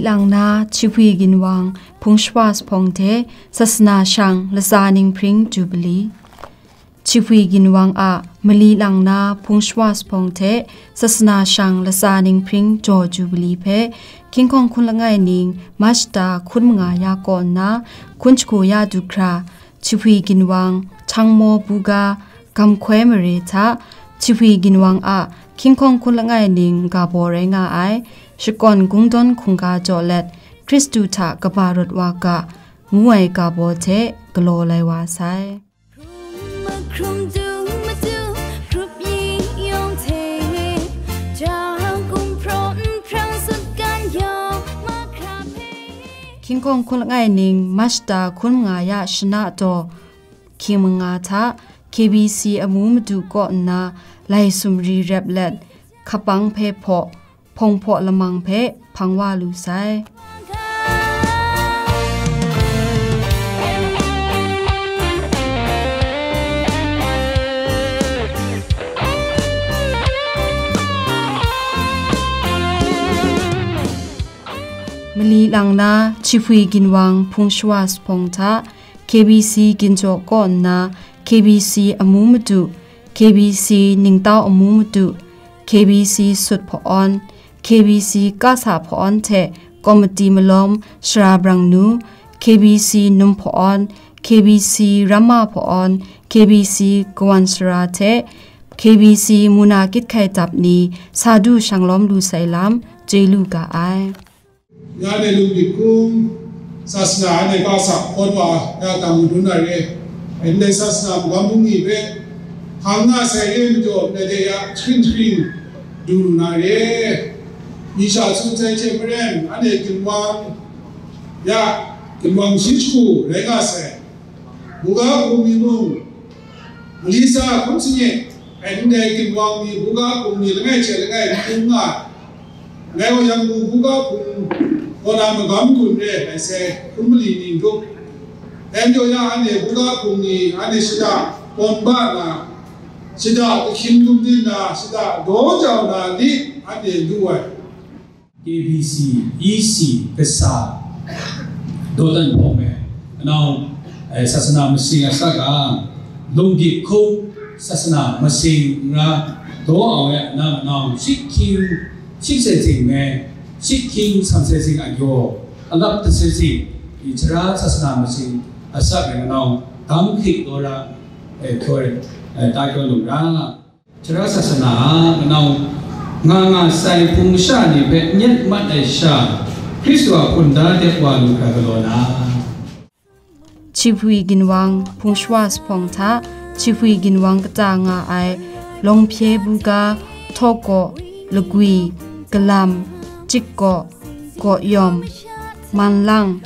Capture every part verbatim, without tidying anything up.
Lang na Chihpwi ginwang hpung shawa jahpawng hte sasana shang latsa ninghpring jubili. Chihpwi ginwang a mali lang na hpung shawa jahpawng hte sasana shang latsa ninghpring jaw jubili hpe, hkying hkawng hkun langai ning Machta hkun manga ya kaw nna, hkun jahku ya du hkra, Chihpwi ginwang, Changmaw buga, Gamhkoi mare hta, Chihpwi ginwang a hkying hkawng hkun langai ning ga baw rai nga ai, shakawn Gungdawn hkungga jaw let, Hkristu hta kaba rawt wa ga, ngu ai ga baw hte galaw lai wa sai. Hkrum, hkrum dung madu, hkrup yi yawng hte, ja hkum hpraw n hprang sut kan yawng, mahkra hpe. Hkying hkawng hkun langai ning Machta hkun manga ya shana daw hkying manga hta, K B C amu madu kaw nna lai sumri rep let, hkapang hpe hpaw, hpawng hpaw lamang hpe hpang wa lu sai. Mali lang na Chihpwi ginwang hpung shawa jahpawng hta, K B C ginjaw kaw nna, K B C amu madu, K B C ningtau amu madu, K B C sut hpa-awn, K B C kasa hpa-awn hte komiti malawm sara brang nu, K B C num hpa-awn, K B C ramma hpa-awn, K B C kawan sara hte K B C muna kyit hkai dap ni sa du shang lawm lu sai lam chye lu ga ai. Ya ne lungdip hkung, sasana anhte kasa hkawn wa ya tang madun na re. Ndai sasana magam bungli hpe hkang nga sai re majaw, ndai de ya hkring hkring du lu na re. Misha tsun sai hte maren, anhte ginwang ya, ginwang shi jahku rai nga sai. Buga hpung ni mung, mali sa hkun sanit, ai ndai ginwang ni buga hpung ni langai hte langai hpung nga, ngai gaw yang mung buga hpung kaw na magam gun re ai sai hkun mali ni n dup. Dai majaw ya, anhte buga hpung ni anhte shada kawn ba na, shada kahkying dum din na, shada daw jau na lit anhte lu ai. K B C, E C, kasa, dawdan hpawng e, kanau, eh, sasana masing a saka, lungdip hkung sasana masing n ra daw au e, nang kanau, shik hkying shik seng seng me, shik hkying sam seng seng a gyaw, alap daseng seng, i, sara sasana masing a sak e, kanau, dam hkrik daw ra, eh, hkyaw, eh, ta kyaw lung ra. Sara sasana a kanau nga nga sai hpung masha ni hpe nyet mat ai sha, Hkristu a hpunda de wa lu hkra galaw na. Chihpwi ginwang hpung shawa jahpawng hta, Chihpwi ginwang kata nga ai Lawng hpye buga, Htaw kaw, Lagwi, Galam, Chik kaw, Kaw yawm, Manlang,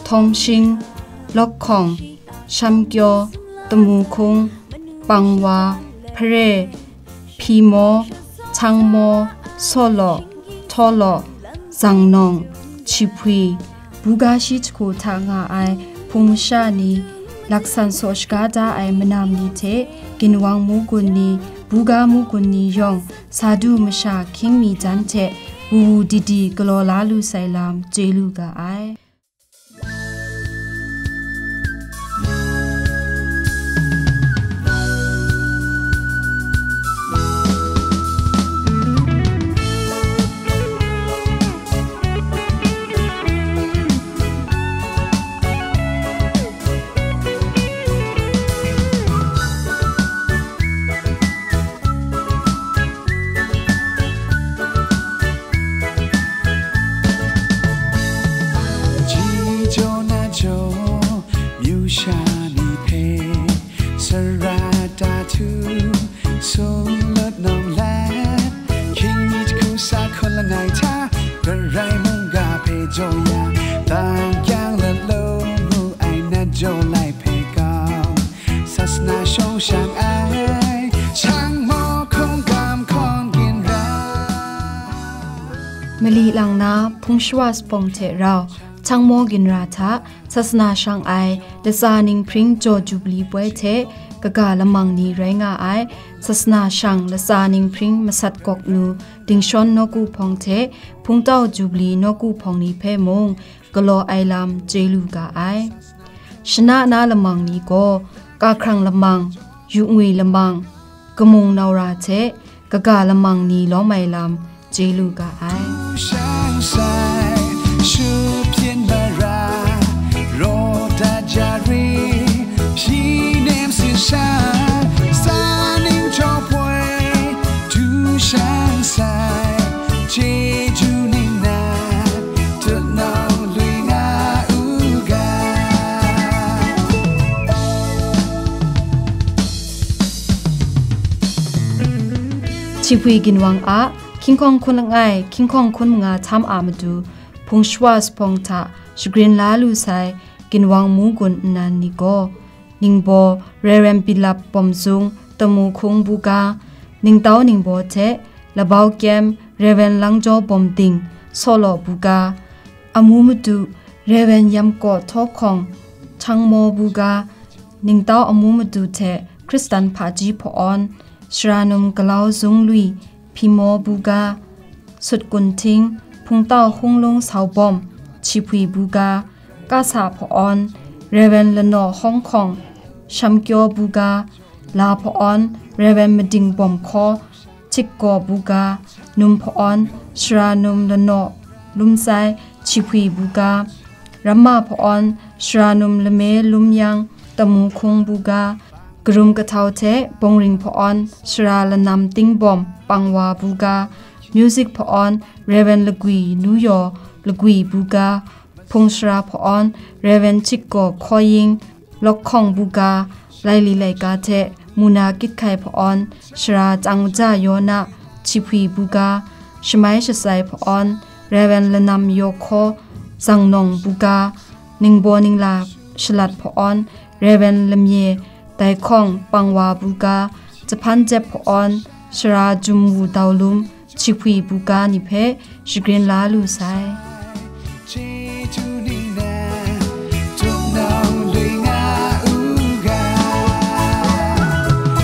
Htawng shing, Lawk hkawng, Sham kyaw, Tamu hkung, Pangwa, Hpare, Hpyi maw, Htang maw, Saw law, Htaw law, Zang nawng, Chihpwi, buga shi jahku hta nga ai hpung masha ni, laksan saw shaga da ai manam ni hte, ginwang mu gun ni, buga mu gun ni yawng, sa du masha hkying mi jan hte, wu wu di di galaw la lu sai lam chye lu ga ai. Ji jaw na jaw, မြို့ sha ni hpe, sara ta htu, sung lut nawng let, hkying mi jahku sa hkun langai hta, Karai mungga hpe jaw ya, tang kyang let law ngu ai nat jaw lai hpe kau, sasana shawng shang ai, shang maw hkungkam hkawn ginra. Mali lang na hpung shawa jahpawng hte rau, Changmaw ginra hta, sasana shang ai, latsa ninghpring jaw jubili poi hte, kaga lamang ni rai nga ai, sasana shang latsa ninghpring masat gawk nu, dingshawn nawku hpawng hte, hpungtau jubli nawku hpawng ni hpe mung, galaw ai lam chye lu ga ai. Shana na lamang ni gaw, kahkrang lamang, yu ngwi lamang, kamung naura hte, kaga lamang ni lawm ai lam chye lu ga ai. 上山，十片马拉，罗达加里，纪念雪山，山顶朝会，土上山，记住你那，特闹lui nga u ga. Chihpwi ginwang a, hkying hkawng hkun langai, hkying hkawng hkun manga htam a matu, hpung shawa sahpawng hta shagrin la lu sai ginwang mu gun nnan ni gaw, ningbaw Rev. Pilap Bawm Zung, Tamu Hkung Buga, ningtau ningbaw hte Labau Kyem, Rev. Langjaw Bawm Ding, Sawlaw Buga, amu matu Rev. Yamkaw Htaw Hkawng, Changmaw Buga, ningtau amu matu hte Hkristan hpaji hpa-awn, Sharanum Galau Zung Lui, Hpyimaw Buga, Sut Kun Hting, Hpungtau Hkunglung Sau Bawm, Chihpwi Buga, Kasa Hpa-awn, Rev. Lanaw Hawng Hkawng, Shamkyaw Buga, La Hpa-awn, Rev. Mading Bawm Hkaw, Chikgaw Buga, Num Hpa-awn, Sharanum Lanaw Lumsai, Chihpwi Buga, Ramma Hpa-awn, Sharanum Lame Lumyang, Tamu Hkung Buga, Karum Kahtau hte Bawngring Hpa-awn, Shara Lanam Tingbawm, Pangwa Buga, Music Hpa-awn, Rev. Lagwi Nuyaw, Lagwi Buga, Hpung Shara Hpa-awn, Rev. Chikgaw Hkawing, Lawk Hkawng Buga, Laili Laika hte Muna Kit Hkai Hpa-awn, Shara Chyang Maja Yawna, Chihpwi Buga, Shamai Shasai Hpa-awn, Rev. Lanam Yaw Hkaw, Zangnawng Buga, Ningbaw Ningla Shalat Hpa-awn, Rev. Lamye Dai Hkawng, Pangwa Buga, Jahpan Jep Hpa-awn, Shara Jum Wu Dau Lum, Chihpwi Buga ni hpe shagrin la lu sai.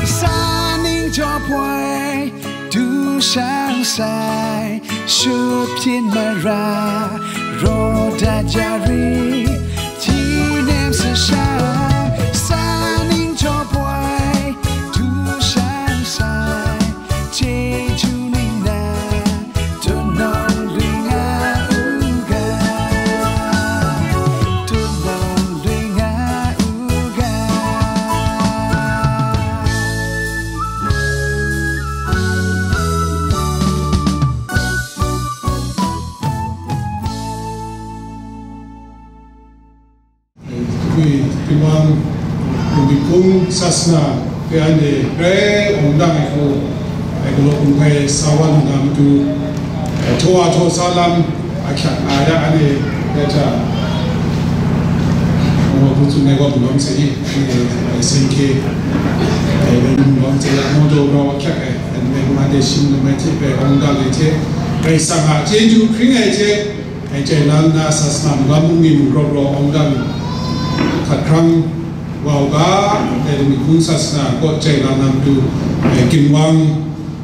Sa ning jaw poi, du shang sai, shu pyin mara, ro da ja ri, ji nem sa sha, sa ning jaw poi, du shang sai, Jeju ning na, ဒီမှာ ဒီကုန်း သာသနာ တရားနဲ့ ပဲ အောင် တတ် ကို အဲ ကလော ပုံ ဖဲ စာဝါ လူ နာ မတူ အဲ ထော အ ထော ဆါ လမ်း အ ဖြတ် အာ ရ အ နဲ့ ရ ချ မော် ဘူး သူ နဲ့ ကော ဘူး လုံး စေ အ စင် ခေ အဲ ဘူး လုံး စေ မော် တော် ရော အ ဖြတ် အဲ အဲ မ မ တဲ့ ရှင်း မ ချစ် ပဲ အောင် တတ် လေ ချစ် ပဲ ဆ ငါ ကျေးဇူး ခရစ် ငယ် ချစ် အဲ ကျဲ လမ်း နာ ဆ ဆ နာ မ မ မ မ ရော ရော အောင် တတ် ခတ် ခရမ်း ဝါ ဝါ အဲ ဒီ မ ခု ဆ ဆ နာ ကော ကျဲ လမ်း နာ မ တူ အဲ ကင် ဝမ်း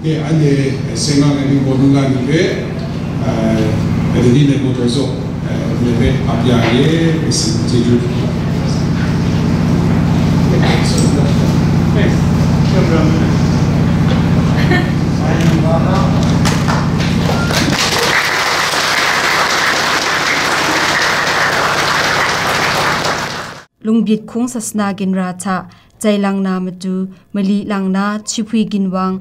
အဲ အ နဲ့ အဲ စင် ငါ နဲ့ ဒီ ဘော နု လမ်း ဒီ ပဲ အဲ အဲ ဒီ ဒီ နဲ့ မော် တော် စော အဲ ဒီ ပဲ အ ပြ ရဲ့ ပဲ စင် ကျေးဇူး Lungbit hkung sasana ginra hta jai lang na matu, mali lang na Chihpwi ginwang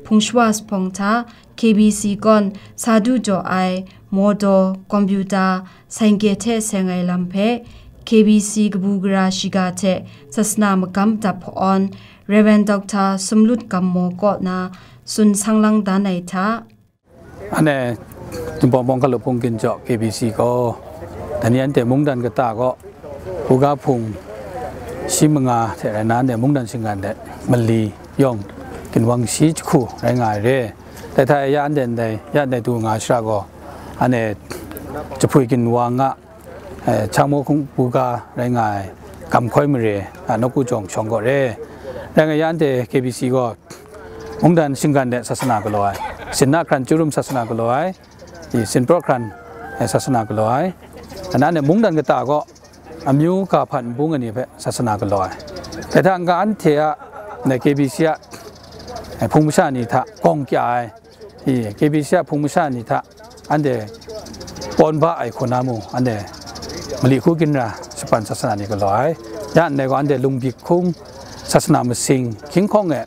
hpung shawa sahpawng hta K B C kawn sa du jaw ai mawdaw, kawmpyuta, saingke hte seng ai lam hpe K B C kabu gara shiga hte sasana magam dap hpawn Rev. Doctor Sumlut Gammaw kaw na tsun sang lang dan ai hta, Anhte Jinghpaw Mawng Hkalup Hpung Ginjaw K B C gaw, dai ni anhte mungdan kata gaw, buga hpung shi manga hte rai nna, anhte mungdan shinggan de mali yawng ginwang shi jahku rai nga ai re. Dai hta e ya anhte ndai, ya ndai du nga shara gaw, anhte Chihpwi ginwang a, eh, Changmaw hkungga rai nga ai Gamhkoi mare a nawku jawng shawng gaw re. Rai nga yang, anhte K B C gaw mungdan shinggan de sasana galaw ai, sinna hkran chyarum sasana galaw ai, i sinpraw hkran, eh, sasana galaw ai, anhte mungdan kata gaw amyu ga hpan nbung ai ni hpe sasana galaw ai. Dai hta n-ga anhte a, na K B C a, eh, hpung masha ni hta gawng kya ai, i K B C a hpung masha ni hta anhte pawn ba ai hku na mu, anhte mali hku ginra shapan sasana ni galaw ai. Ya ndai gaw, anhte Lungbyik hkung sasana masing hkying hkawng e,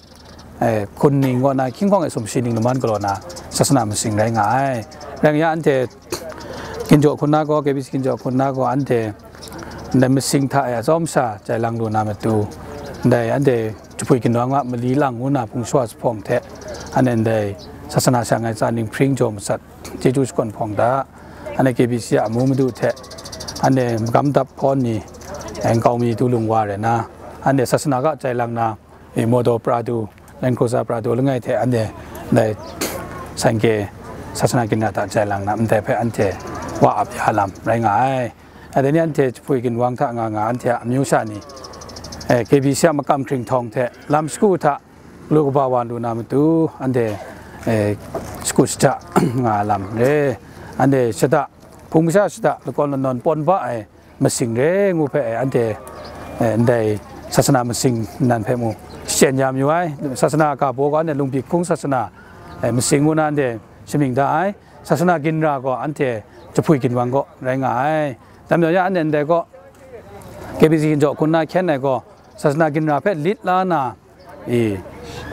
eh, hkun ning kaw na hkying hkawng e sumshi ning laman galaw na sasana masing rai nga ai. Rai nga yang, anhte ginjaw hku na gaw, K B C ginjaw hku na gaw, anhte ndai masing hta e atsawm sha jai lang lu na matu, ndai anhte jahpui ginwang a mali lang ngu na hpung shawa zuphpawng hte, anhte ndai sasana shang ai tsa ninghpring jaw masat chyeju shakawn hpawng da. Anhte K B C a amu madu hte, anhte magam dap hpawn ni, eh, nkau mi du lung wa rai na, anhte sasana ga jai lang na, eh, Motor Prado, Land Cruiser Prado langai hte anhte ndai sanke sasana ginra hta jai lang na ndai hpe anhte wa ap ya lam rai nga ai. Dai ni anhte jahpui ginwang hta nga nga anhte a amyu sha ni, eh, K B C a makam hkring htawng hte lam shagu hta galu kaba wa lu na matu, anhte, eh, shagu shaja nga lam re, anhte shada, hpung masha shada lakawn lanawn pawn ba ai masing re ngu hpe, eh, anhte, eh, ndai sasana masing nan hpe mu shachyen ya mayu ai. Sasana ga baw gaw anhte Lungbyik hkung sasana, eh, masing ngu na anhte shamying da ai. Sasana ginra gaw anhte jahpui ginwang gaw rai nga ai. Dai majaw ya anhte ndai gaw, K B C ginjaw hku na hkyen ai gaw, sasana ginra hpe lit la na, i,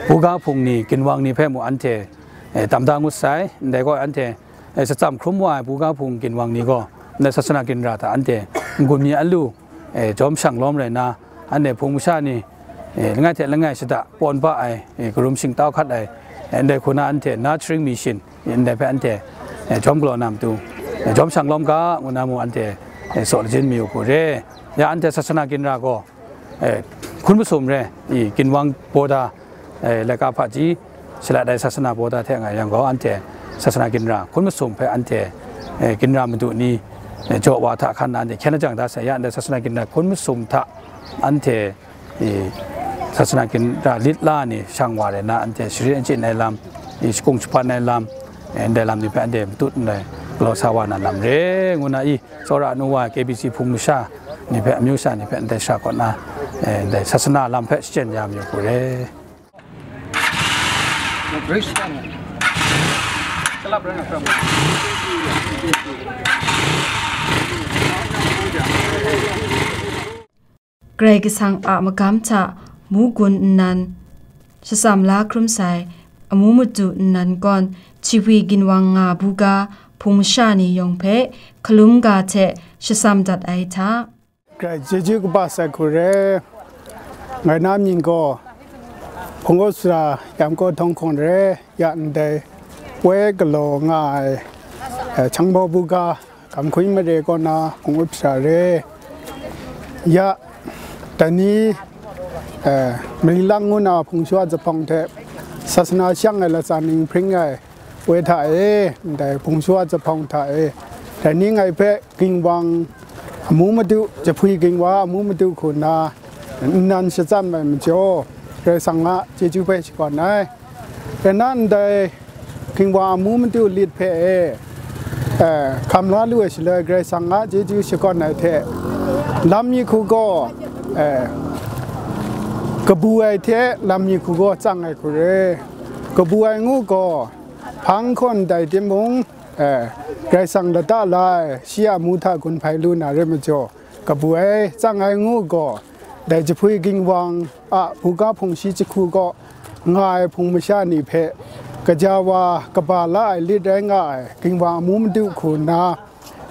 buga hpung ni, ginwang ni hpe mu anhte, eh, tam da ngut sai. Ndai gaw anhte, eh, shatsam hkrum wa ai buga hpung ginwang ni gaw, ndai sasana ginra hta anhte n-gun mi a lu, eh, jawm shang lawm rai na, anhte hpung masha ni, eh, langai hte langai shada pawn ba ai, eh, karum shingtau hkat ai, eh, ndai hku na anhte nurturing mission, eh, ndai hpe anhte, eh, jawm galaw na matu, eh, jawm shang lawm ga, ngu na mu anhte, eh, saw lajin mayu hku re. Ya anhte sasana ginra gaw, eh, hkun masum re, i, ginwang baw da, eh, laika hpaji, shalat ai sasana baw da hte nga yang gaw, anhte sasana ginra hkun masum hpe anhte, eh, ginra madu ni, eh, jaw wa hta hkan na anhte hkyen ajang da sai, ya anhte sasana ginra hkun masum hta anhte, eh, sasana ginra lit la ni shang wa rai na, anhte sharin achyin ai lam, eh, shakung jahpan ai lam, eh, ndai lam ni hpe anhte matut ndai galaw sa wa na lam re, ngu na i, tsawra nu wa ai K B C hpung masha ni hpe, amyu sha ni hpe ndai shara kaw na, eh, ndai sasana lam hpe shachyen ya mayu hku re. Karai Kasang a magam hta mu gun nnan shatsam la hkrum sai amu madu nnan gawn, jahpui ginwang nga buga hpung masha ni yawng hpe hkalum ga hte shatsam dat ai hta. Karai chyeju kaba sai hku re. Ngai na mying gaw Hpung Aw Sara Yam Kaw Htawng Hkawng re, ya ndai poi galaw nga ai, eh, Hkyang Baw buga Kamhkwi mare kaw na hpung up sara re. Ya, dai ni, eh, Mali lang ngu na hpung shawa zuphpawng hte sasana shang ai latsa ning hpring ai poi hta e, ndai hpung shawa zuphpawng hta e, dai ni ngai hpe ginwang amu madu, jahpui ginwang amu madu hku nna nnan shatsam ai majaw, Karai Kasang a chyeju hpe shakawn ai. Rai nna ndai ginwang amu madu lit hpe e, eh, hkam la lu ai shaloi, Karai Kasang a chyeju shakawn ai hte, lam mi hku gaw, eh, kabu ai hte lam mi hku gaw tsang ai hku re. Kabu ai ngu gaw, hpang hkawn tai timung, eh, Karai Kasang lata la ai, shi a amu hta gun hpai lu na re majaw, kabu ai, tsang ai ngu gaw, dai jahpui ginwang a buga hpung shi jahku kaw nga ai hpung masha ni hpe, gaja wa kaba la ai lit rai nga ai ginwang amu madu hku nna,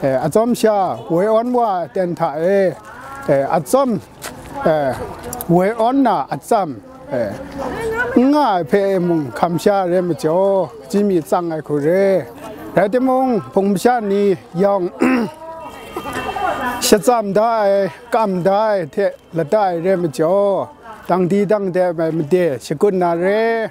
eh, atsawm sha woi awn wa ai ten hta e, eh, atsawm, eh, woi awn na atsam, eh, n nga ai hpe mung hkam sha ai re majaw, hkachyi mi tsang ai hku re. Rai timung, hpung masha ni yawng shatsam da ai, kam da ai hte lata e re majaw, dang di dang dep ai made shakut na re.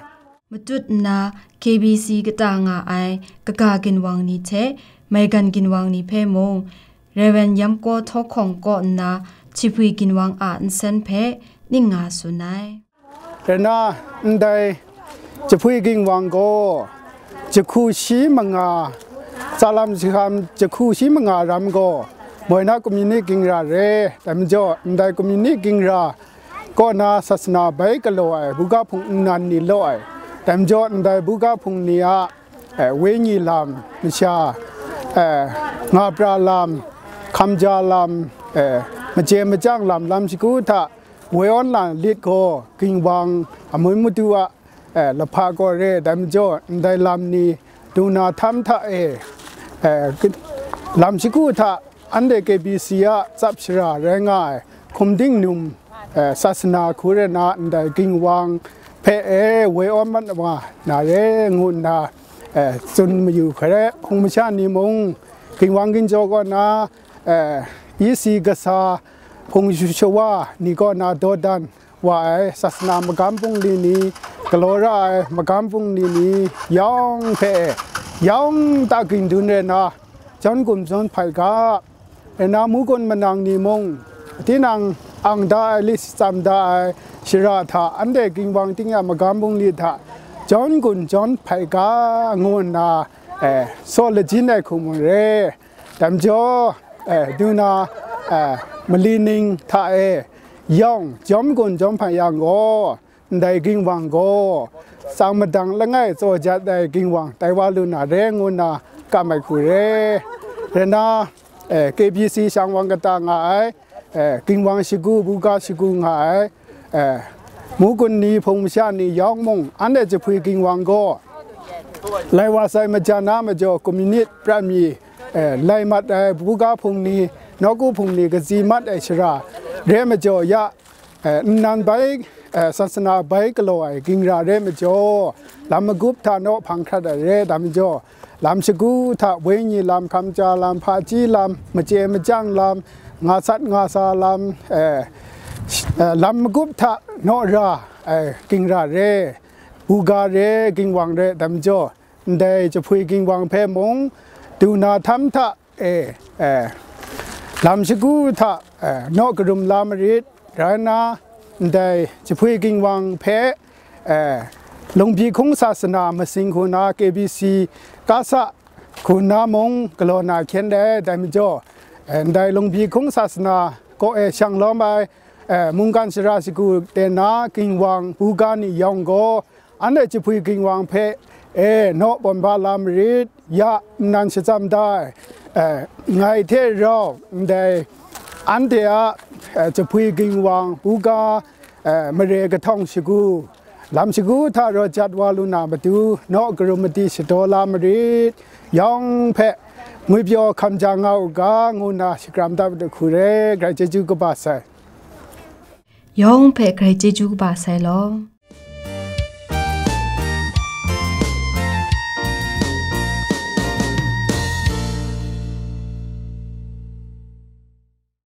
Matut nna K B C kata nga ai kaga ginwang ni hte maigan ginwang ni hpe mung, Rev. Yam Kaw Htawng Hkawng kaw nna jahpui ginwang a nsen hpe ning nga tsun ai. Rai na, ndai jahpwi ginwang gaw jahku shi manga, tsalam jahkam jahku shi manga ram gaw, moi na community ginra re. Dai majaw, ndai community ginra kaw na sasana bai galaw ai buga hpung nnan ni law ai. Dai majaw, ndai buga hpung ni a, eh, wenyi lam, masha, eh, nga pra lam, hkamja lam, eh, maje machyang lam, lam shagu hta woi awn lang lit gaw, ginwang amun madu a, eh, lahpa gaw re. Dai majaw, ndai lam ni du na htam hta e, eh, lam shagu hta anhte K B C a tsap shara rai nga ai hkum dingnum, eh, sasana hku rai na ndai ginwang hpe e woi awn mat wa na re ngu nna, eh, tsun mayu hkrai, hpung masha ni mung, ginwang ginjaw kaw na, eh, isi kasa hpung shawa ni kaw na dawdan wa ai sasana magam bungli ni, galaw ra ai magam bungli ni yawng hpe, yawng ta ging dun rai na, jawn gun jawn hpai ga, rai na, mugun manang ni mung, tinang ang da ai, lit tsam da ai shara hta, anhte ginwang ting a magam bungli hta jawn gun jawn hpai ga, ngu nna, eh, saw lajin ai hku mung re. Dai majaw, eh, du na, eh, mali ning hta e yawng jawm gun jawm hpai yang gaw, ndai ginwang gaw, tsang madang langai tsaw jat ai ginwang tai wa lu na re ngu nna kam ai hku re. Rai na, eh, K B C shang wang kata nga ai, eh, ginwang shagu, buga shagu nga ai, eh, mugun ni, hpung masha ni yawng mung, anhte jahpwi ginwang gaw, lai wa sai majan na majaw, community prat mi, eh, lai mat ai buga hpung ni, nawku hpung ni katsi mat ai shara re majaw ya, eh, nnan bai, eh, sasana bai galaw ai ginra re majaw, lam magup hta naw hpang hkrat ai re, dai majaw, lam shagu hta wenyi lam, hkamja lam, hpaji lam, maje machyang lam, nga sat nga sa lam, eh, sh-, eh, lam magup hta naw ra ai ginra re, buga re, ginwang re, dai majaw, ndai jahpwi ginwang hpe mung du na htam hta e, eh, lam shagu hta, eh, naw karum la marit, rai na, ndai jahpwi ginwang hpe, eh, Lungbyi hkung sasana masing hku na K B C kasa hku na mung galaw na hkyen dai, dai majaw, eh, ndai Lungbyi hkung sasana kaw e shang lawm ai, eh, mungkan shara shagu de na ginwang buga ni yawng gaw, anhte jahpwi ginwang hpe e naw bawm ba la marit, ya nnan shachyam da ai, eh, ngai hte rau ndai anhte a, eh, jahpwi ginwang buga, eh, mare kahtawng shagu, lam shagu hta raw jat wa lu na matu, naw karum madi shadaw la marit, yawng hpe ngwipyaw hkamja nga u ga, ngu nna shakram dat matu hku re, grai chyeju kaba sai. Yawng hpe grai chyeju kaba sai law.